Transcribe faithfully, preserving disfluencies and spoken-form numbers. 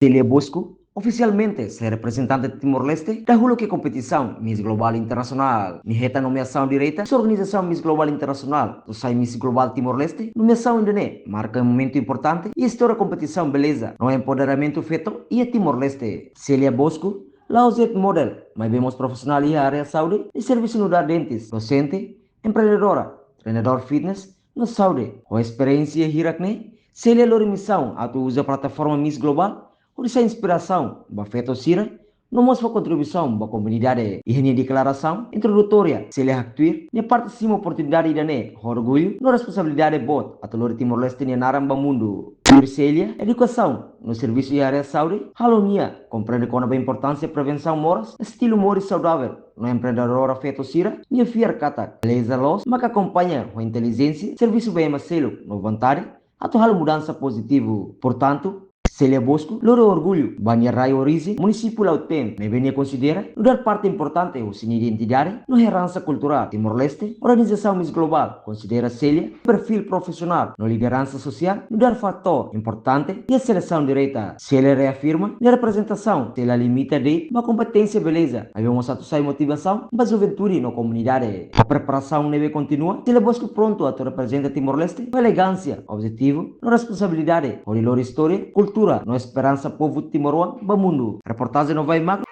Célia Bosco ofisialmente sai reprezentante Timor-Leste dahuluk iha kompetisaun Miss Global Internasionál. Nia hetan nomeasaun direta husi organizasaun Miss Global Internasionál atu sai Miss Global Timor-Leste. Nomeasaun ida-ne'e marka momentu importante iha istória kompetisaun beleza no empoderamentu feto iha Timor-Leste. Célia Bosco la'ós de'it model, maibé mós profisionál iha área saúde, nia servisu nu'udar dentista, dosente, empreendedora, treinadór fitness no saúde. Ho esperiénsia hirak-ne'e, Célia lori misaun atu uza plataforma Miss Global hodi sai inspirasaun ba feto sira no mós fó kontribuisaun ba komunidade. Iha nia deklarasaun introdutória, Célia haktuir nia parte simu oportunidade ida-ne'e ho orgullu no responsabilidade boot atu lori Timor-Leste nia naran ba mundu. Tuir Célia, edukasaun no servisu iha área saúde halo nia komprende kona-ba importánsia prevensaun moras, estilu moris saudavel no empreendedora feto sira. Nia fiar katak beleza loos maka akompaña ho intelijénsia, servisu ba ema seluk no vontade atu halo mudansa pozitivu. Portantu, Célia Bosco lori orgullu ba nia rai orijen, munisípiu Lautem, ne'ebé nia konsidera nu'udar parte importante husi nia identidade no heransa kulturál Timor-Leste. Organizasaun Miss Global konsidera Célia perfíl profisionál no lideransa sosiál nu'udar fatór importante iha selesaun direta. Célia reafirma nia reprezentasaun sei la limita de'it ba kompeténsia beleza, maibé mós atu sai motivasaun ba juventude no komunidade. Ho preparasaun ne'ebé kontinua, Célia Bosco prontu atu reprezenta Timor-Leste ho elegánsia, objetivu no responsabilidade hodi lori istória, kultura no esperansa povu timoroan ba mundu. Reportajen Novai Magno.